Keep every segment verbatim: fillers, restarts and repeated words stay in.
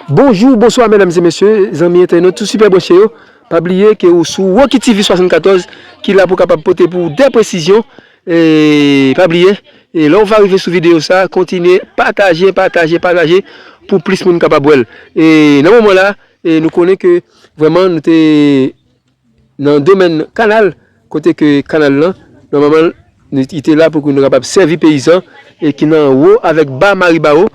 Bonjou, bonswa, medam e mesye, zanmi entènot, tout sipè branche yo. Pa bliye ke ou sou Rocky T V swasannkatòz ki la pou kapab pote pou ou de presizyon. E pa bliye, e lè w va rive sou videyo sa, kontinye pataje, pataje, pataje pou plis moun kapab wè l. E nan moman la, e nou konnen ke vrèman nou te nan domèn kanal, kote ke kanal lan, nòmalman, li te la pou ke nou kapab sèvi peyizan e ki nan wo avèk ba Maribawo,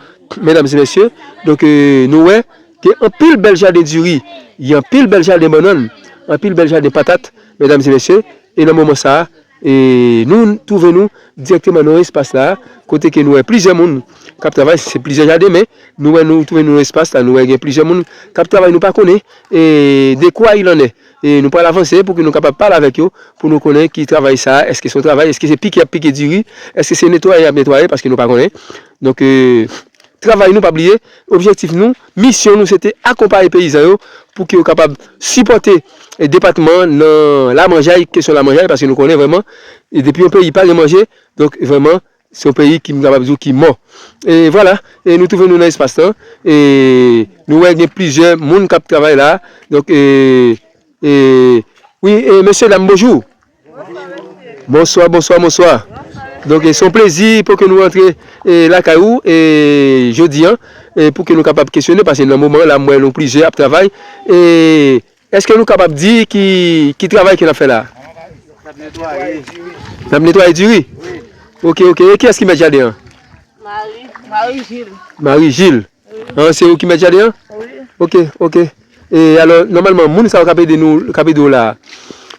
medam e mesye. Donk, e, nou wè, gen anpil bèl jaden diri, gen anpil bèl jaden bannann, anpil bèl jaden patat, medam e mesye. E nan moman sa a, e nou twouve nou dirèkteman nan espas la, kote ke nou wè plizyè moun k ap travay, se plizyè jaden, men nou wè nou twouve nou nan espas la, nou wè gen plizyè moun k ap travay, nou pa konnen, e, de quoi il en est. E nou pral avanse pou ke nou kapab pale avèk yo, pou nou konnen ki travay sa a, èske se yon travay, èske se pike y ap pike diri, èske se netwaye y ap netwaye, paske nou pa konnen. Donk, e, travay nou, pa bliye, objektif nou, misyon nou, se te akonpaye peyizan yo pou ke yo kapab sipòte, e, depatman nan lamanjay, kesyon lamanjay, paske nou konnen vrèman, e, depi yon peyi pa gen manje, donk vrèman, se yon peyi ki m kapab di w ki mò. E vwala, e nou twouve nou nan espas lan, e nou wè gen plizyè moun k ap travay la, donk, e, e, wi, e, mesye, dam, bonjou. Bonswa, bonswa, bonswa. Donk, e, se yon plezi pou ke nou rantre, e, lakay ou, e, jodi an, e, pou ke nou kapab kesyone, paske nan moman la, m wè nou plizyè ap travay. E èske nou kapab di ki, ki travay ke n ap fè la? N ap netwaye diri. Ok, ok. E kiyès ki mèt jaden an? Mari. Mari Jil. Mari Jil. An, se ou ki mèt jaden an? Wi. Ok, ok. E alò, nòmalman, moun sa yo k ap ede nou, k ap ede w la a,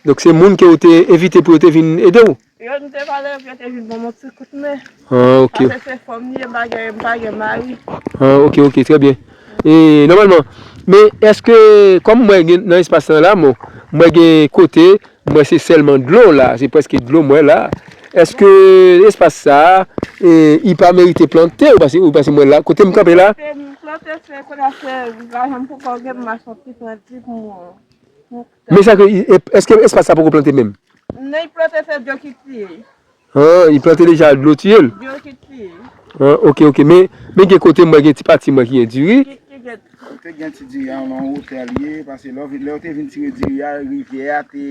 donk, se moun ke w te envite pou yo te vin ede w? Yo, m te pale, yo te vin ban m yon ti kout men. Ah, ok. Paske se fanm li ye, m pa gen, m pa gen mari. Ah, ok, ok, trè byen. E nòmalman, men èske, kòm mwen gen nan espas lan la, mwen, mwen gen kote, mwen se sèlman dlo la, se prèske dlo mwen la. Èske espas sa a, e, li pa merite plante, ou pase, ou pase mwen la, kote m kanpe la? Plante, plante, se kote se, lajan m poko gen, m achte yon ti plante pou mwen. Men sa ke, e, èske espas sa poko plante menm? Non, li plante, se dlo ki tiye. Ah, li plante deja, dlo tiye l? Dlo ki tiye. Ah, ok, ok. Men, men gen kote mwen gen ti pati mwen ki gen diri. Ki, ki gen Ou te gen ti diri a nan wotè li ye, paske lè w vin, lè yo te vin tire diri a, rivyè a te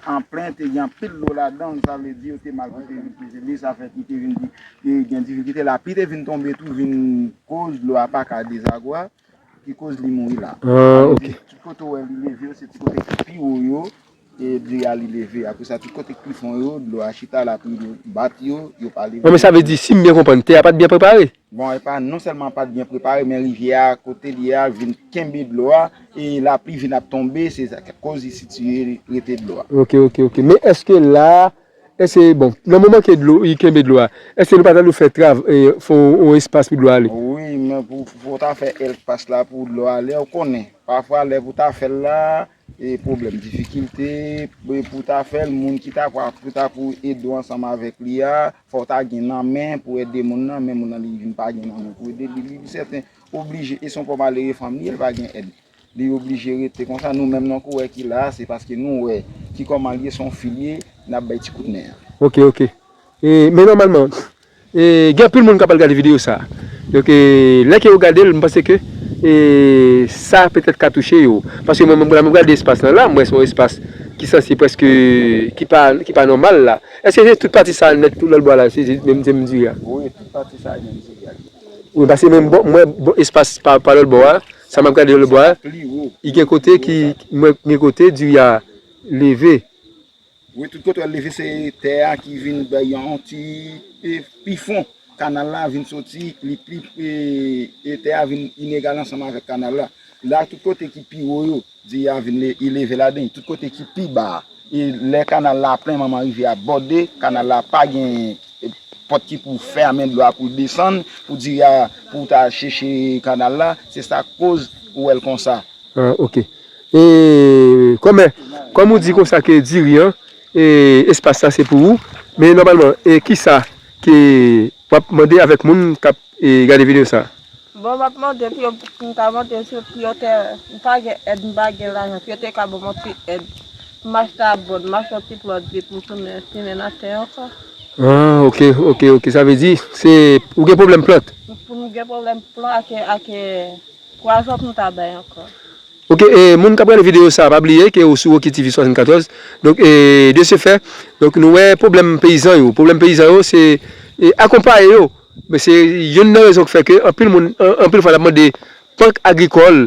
anplen, te gen anpil dlo ladan l, sa vle di yo te mal koupe vin tire li, sa fè ki te vin di, te gen difikilte, lapli te vin tonbe tou, vin koz dlo a pa ka dezagwa, ki koz li mouri la. Ah, ok. Sa vle di, tout kote w wè li leve yo, se ti kote ki pi wo yo, e diri a li leve. Apre sa, tout kote k pi fon yo, dlo a chita, lapli bat yo, yo pa leve. Non, men sa vle di, si m byen konprann, tè a pa t byen prepare? Bon, e pa non sèlman pa t byen prepare, men rivyè a, kote li ye a, vin kenbe dlo a, e lapli vin ap tonbe, se sa k koz li sitiye rete dlo a. Ok, ok, ok. Men èske la, èske, bon, nan moman ke dlo, li kenbe dlo a, èske nou pa ta dwe fè trav, e, fè yon, yon espas pou dlo ale? Wi, men pou, pou w ta fè espas la pou dlo ale, ou konnen, pafwa lè pou ta fè l la, e pwoblèm, difikilte, e pou ta fè l, moun ki ta pou, pou ta pou ede w ansanm avèk li a, fò w ta gen nan men pou ede moun nan, men moun nan li vin pa gen nan men pou ede li, li, li sèten oblije, e se yon pòv malere fanm li ye, li pa gen èd. Li oblije rete konsa, nou menm nan kouwè ki la, se paske nou wè ki kòman li ye, se yon fi l ye, n ap bay ti kout men an. Ok, ok. E, men nòmalman, e, gen anpil moun k ap al gade videyo sa. Donk, e, lè ke yo gade l, m panse ke, e, sa petèt ka touche yo. Paske mwen menm, lè m gade espas lan la, m wè se yon espas ki sanse prèske, ki pa, ki pa nòmal la. Èske se tout pati sa nèt, tout lòt bò la, se, se menm, se menm diri a? Wi, tout pati sa menm diri a. Wi, paske menm bò, m wè bò, espas pa, pa lòt bò a, sa m ap gade lòt bò a, li gen kote ki, m wè gen kote diri a leve. Wi, tout kote w leve, se tè a ki vin bay yon ti, e, pi fon. Kanal la vin soti, li pli, e, e tè a vin inegal ansanm avèk kanal la. La, tout kote ki pi wo yo, diri a vin le, li leve ladan. Tout kote ki pi ba a, e lè kanal la plen, manman rivyè a bòde, kanal la pa gen, e, pòt ki pou fèmen dlo a pou l desann, pou diri a, pou ta chèche kanal la, se sa k koz ou wè l konsa. Ah, ok. E, kòmè, kòm ou di konsa ke diri an, e, espas sa se pou ou, men nòmalman, e kisa ke w ap mande avèk moun k ap, e, gade videyo sa? Bon, m ap mande pou yo, pou m ta mande se pou yo te, m pa gen èd, m pa gen lajan, pou yo te ka ban m yon ti èd. M achte abòn, m achte yon ti plòt pou m tounen simen nan tè ankò. Ah, ok, ok, ok. Sa vle di, se, ou gen pwoblèm plant? Pou m gen pwoblèm plant ak, ak, Kwa zòt nou ta bay ankò? Ok, e, moun k ap gade videyo sa, pa bliye ke ou sou Rocky T V swasannkatòz. Donk, e, de se fè, donk, nou wè pwoblèm peyizan yo. Pwoblèm peyizan yo, se e, akonpaye yo. Men se youn nan rezon k fè ke anpil moun, an- anpil fwa, n ap mande bank agrikòl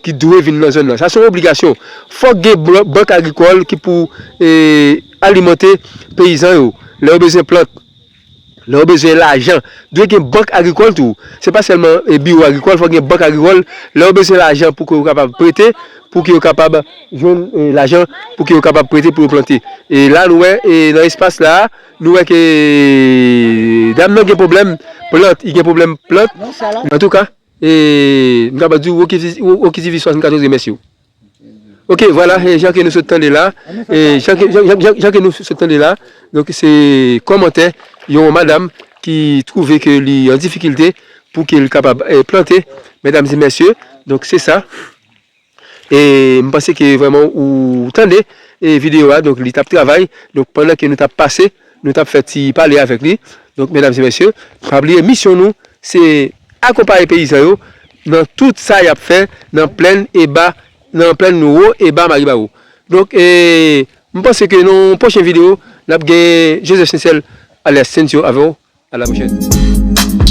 ki dwe vin nan zòn nan. Sa se yon obligasyon. Fòk gen blan- bank agrikòl ki pou e, alimante peyizan yo. Lè yo bezwen plant, lè yo bezwen lajan, dwe gen bank agrikòl tou. Se pa sèlman e, biwo agrikòl, fòk gen bank agrikòl. Lè yo bezwen lajan pou ke yo kapab prete, pou ke yo kapab jwenn e, lajan, pou ke yo kapab prete pou yo plante. E la, nou wè, e, nan espas la, nou wè ke dam nan gen pwoblèm plant, li gen pwoblèm plant. Antouka, e, m kapab di w, Rocky T V swasannkatòz remèsye w. Ok, vwala, e, jan ke nou sot tande la, e, jan ke, jan, jan, jan, jan ke nou sot tande la, donk se kòmantè yon madanm ki twouve ke li an difikilte pou ke l kapab e, plante, medam e mesye. Donk se sa. E m panse ke vrèman ou tande e, videyo a, donk li t ap travay. Donk pandan ke nou t ap pase, nou t ap fè ti pale avèk li. Donk medam e mesye, pa bliye misyon nou, se akonpaye peyizan yo nan tout sa y ap fè nan plèn e ba, nan plèn wo e ba Maribawo. Donk, e, m panse ke nan yon pwochen videyo, n ap gen Joseph Sensel alyas Sensio avè w. A la pwochèn.